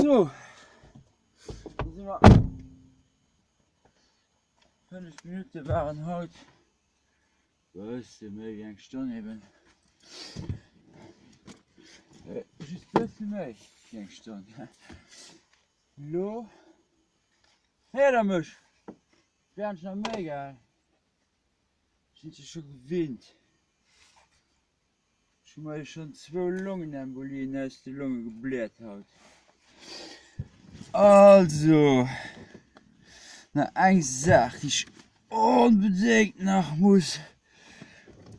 So, da si mer. 5 Minutte waren haut bësse méi wéi eng Stonn eben. Just bësse méi wéi eng Stonn. Lo héiert der mech? Während ech nach méi gell? Sinn se scho gewinnt. Ech hu mer jo schonn zwou Longenembolien aus de Longe gebläert haut. Also, nach eng Saach, déi ech onbedéngt nach muss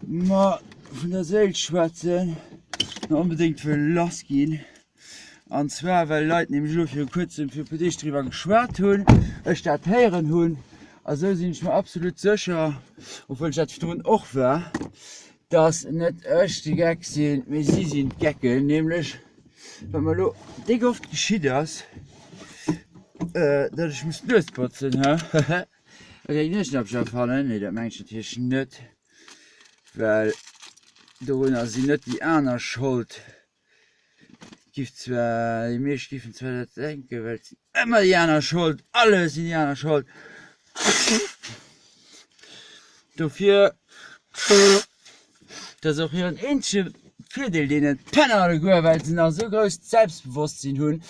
mer vun der Séil schwätzen, onbedéngt wëll lass ginn. An zwar well Leit nämlech elo viru kuerzem, viru puer Deeg driwwer geschwat hunn, ech dat héieren hunn a sou sinn ech mer absolut sécher, obwuel ech dat virdrun och war, dass net ech de Geck sinn, mee si sinn d'Gecken. Nämlech wat mer elo déck oft geschitt ass, datt ech muss d'Nues botzen, he, oder eng Nueschnappchen erfannen, nee dat mengen ech natierlech net, well dorunner sinn net déi aner Schold. Giff zwar, déi meescht giffen zwar dat denken, well et sinn ëmmer déi aner Schold, alles sinn déi aner Schold. Dofir, dat ass och hiren eenzege Virdeel, deenen Penner alleguer, well se nach esou grousst Selbstbewosstsinn hunn,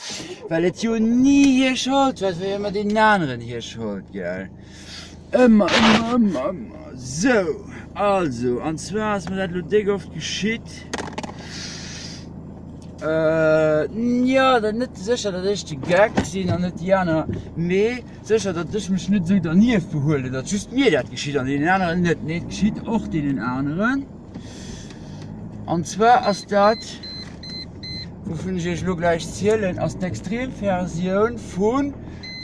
well et jo ni hir Schold war, et war jo ëmmer deenen aneren hir Schold, gell. Ëmmer, ëmmer, ëmmer, ëmmer. Sou, also, an zwar ass mer dat elo déck oft geschitt. Äh, jo, dat net sécher, datt ech de Geck sinn an net déi aner, mee sécher, datt ech mech net esou dernieft behuelen, datt just mir dat geschitt an deenen aneren net. Nee, et geschitt och deenen aneren. An zwar ass dat, wouvun ech iech elo gläich zielen, ass d'Extremversioun vun,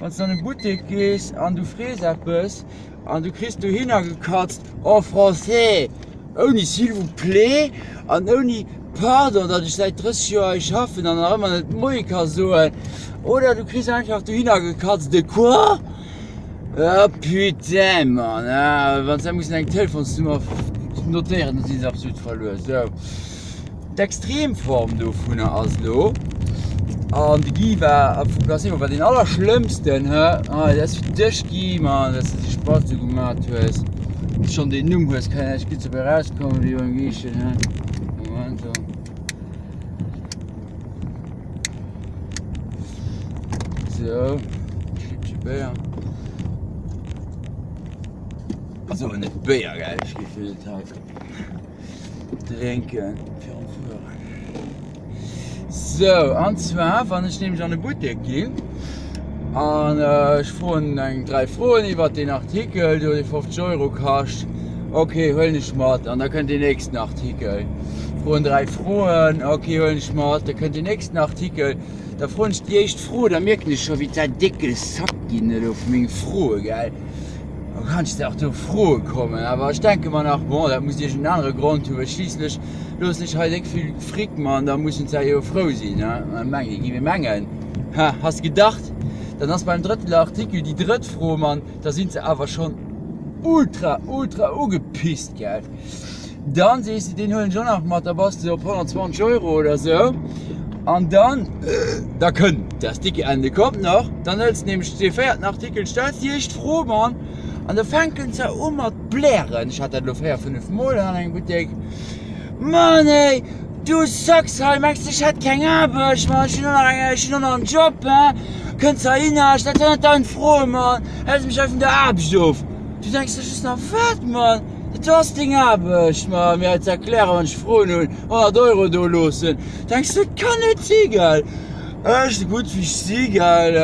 wann s de an e Buttek gees an du frees eppes an du kriss dohinner gekatzt en français, ouni s'il vous plaît an ouni pardon, datt ech säit 30 Joer hei schaffen an nach ëmmer net Moie ka soen. Oder du kriss einfach dohinner gekatzt, de quoi? Oh putain Mann, ah, wann se mussen eng Telefonsnummer notéieren, dann si se absolut verluer. Sou, d'Extremform dovunner ass elo, an de Guy war vu Placebo war deen allerschlëmmsten, hä? Ah, dat ass fir dech Guy, Mann, dass de dee Spaß do gemat hues, schonn deen Numm hues, kann näischt Guddes dobäi rauskommen, wéi beim Giischen, hä? Moment, so. So, Schlippche Béier. Also net Béier, gell? Ech géif jo net hei drénken virum Fueren. So, an zwar, wann ech nämlech an e Buttek ginn an ech froen eng 3 Froen iwwert deen Artikel do, dee 50 Euro kascht, ok, huelen ech mat. An da kënnt deen nächsten Artikel. Froen 3 Froen, ok, huelen ech mat. Da kënnt deen nächsten Artikel. Da froen ech déi éischt Fro, da mierken ech scho wéi dat décke Sack ginn elo vu menge Froe, gell. Da kanns de och do Froe kommen, awer ech denke mer nach, bon, dat muss iergend en anere Grond hunn, well schliisslech loossen ech hei déck vill Fric man, da mussen se jo frou sinn, ne? Mengen, gi mir mengen. Ha, has de gedacht? Dann ass beim drëtten Artikel déi drëtt Fro, Mann, da sinn se awer schonn ultra, ultra ugepisst, gell? Dann sees de, deen huelen ech och nach mat, da bass de op 120 Euro oder sou. An dann, da kënnt das dicke Ende kommt noch, dann hëls de nämlech dee véierten Artikel, stells déi éischt Fro, Mann, an da fänken se u mat blären. Ech hat dat elo 4, 5 Mol an engem Buttek. Mann ey, du Sachs hei, mengs de ech hätt keng Aarbecht, Mann, ech hunn och nach eng, ech hunn och nach en Job, hein, kënns heihinner, stells 100.000 Froen, Mann, häls mech hei vun der Aarbecht of. Du denks der just nach, wat, Mann? Et ass deng Aarbecht, ma mir ze erklären, wann ech Froen hunn, 100 Euro do loossen. Denks du, dat kann net si, gell? Ech, esou gutt wéi ech si, gell,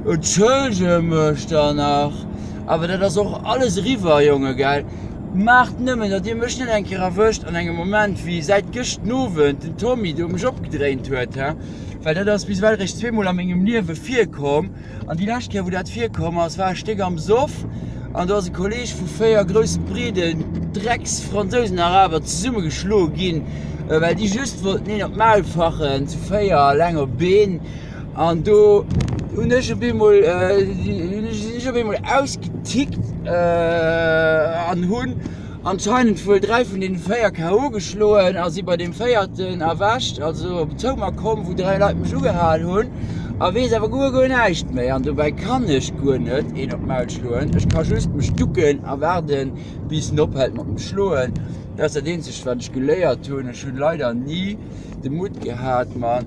entschëllege mech dann nach. Awer dat ass och alles eriwwer, Jonge, gell? Maacht nëmmen, datt dir mech net eng Kéier erwëscht an engem Moment, wéi säit gëschten Owend den Tommy do mech opgedréint huet, he? Well dat ass bis ewell eréischt zweemol a mengem Liewe virkomm. An déi lescht Kéier wou dat virkomm ass, war ech déck am Soff an do ass e Kolleg vu 4 grousse breeden Drecksfransousen, Araber zesummegeschloe ginn, well déi just wollten een op d'Maul fachen, zu 4 eleng op een. An do hunn ech op eemol, sinn ech op eemol ausgetickt an hunn anscheinend wuel 3 vun deenen 4 KO geschloen a si bei deem véierten erwächt, also op d'Zoumer komm, wou 3 Leit mech ugehal hunn. A weess awer guer guer näischt méi. An dobäi kann ech guer net een op d'Maul schloen. Ech ka just mech ducken a waarden, bis en ophält mat dem Schloen. Dat ass dat eenzegt, wat ech geléiert hunn. Ech hunn leider ni de Mutt gehat, mer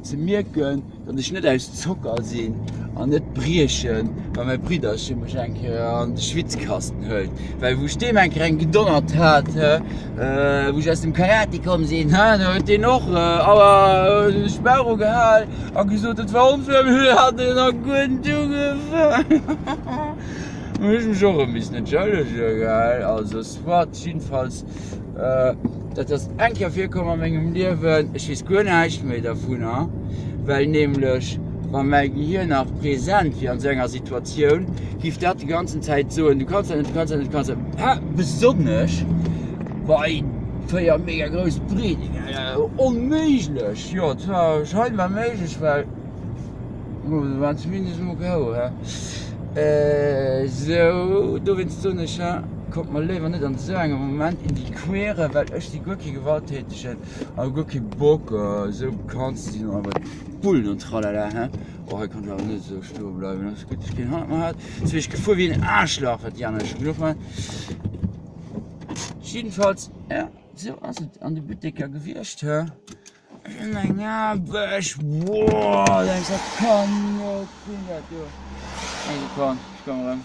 ze mierken, datt ech net aus Zocker sinn an net briechen, wa mäi Bridderche mech eng Kéier an de Schwitzkasten hëlt. Well wou ech deem eng Kéier eng gedonnert hat, wou ech aus dem Karate komm sinn, do huet deen och aua sech d'Bauch ugehal a gesot, et war onfair, mee et hat en nach guer net ugefaang. Hunn ech mech och e missen entschëllegen, gell. Also soit, jiddefalls. Dat ass eng Kéier virkomm a mengem Liewen. Ech weess guer näischt méi dervunner, well nämlech wa mäi Gehir nach present wier an esou enger Situatioun, giff dat déi ganzen Zäit soen, du kanns dat net, du kanns dat net, du kanns dat net. Ha, besonnesch bei 4 mega grousse Prediger, onméiglech! Jo, et war scheinbar méiglech, well. War zumindest emol grau, he? Sou, dowéinst soen ech, he, kommt mer léiwer net an esou engem Moment in die Quere, well ech si guer kee Gewalttätegen a hu guer kee Bock, esou bekannt ze sinn a mat Bullen an tralala, he? Oh, hei kann ech awer net esou stoe bleiwen, ass gutt, dass ech keen hannert mer hat. Soss wier ech gefuer wéi en Aarschlach, wat déi aner scho genuch man. Jiddefalls, ja, esou ass et an de Butteker gewiescht, he? Eng Aarbecht, woah, denkst dat kann net sinn dat do. Eng Sekonn, ech kommen erëm.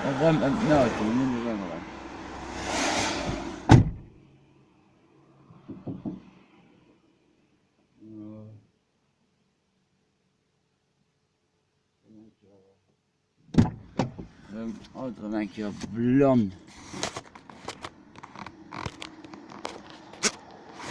Erëm ëm den Auto, mir hunn erëm erëm. Alt erëm eng Kéier blann.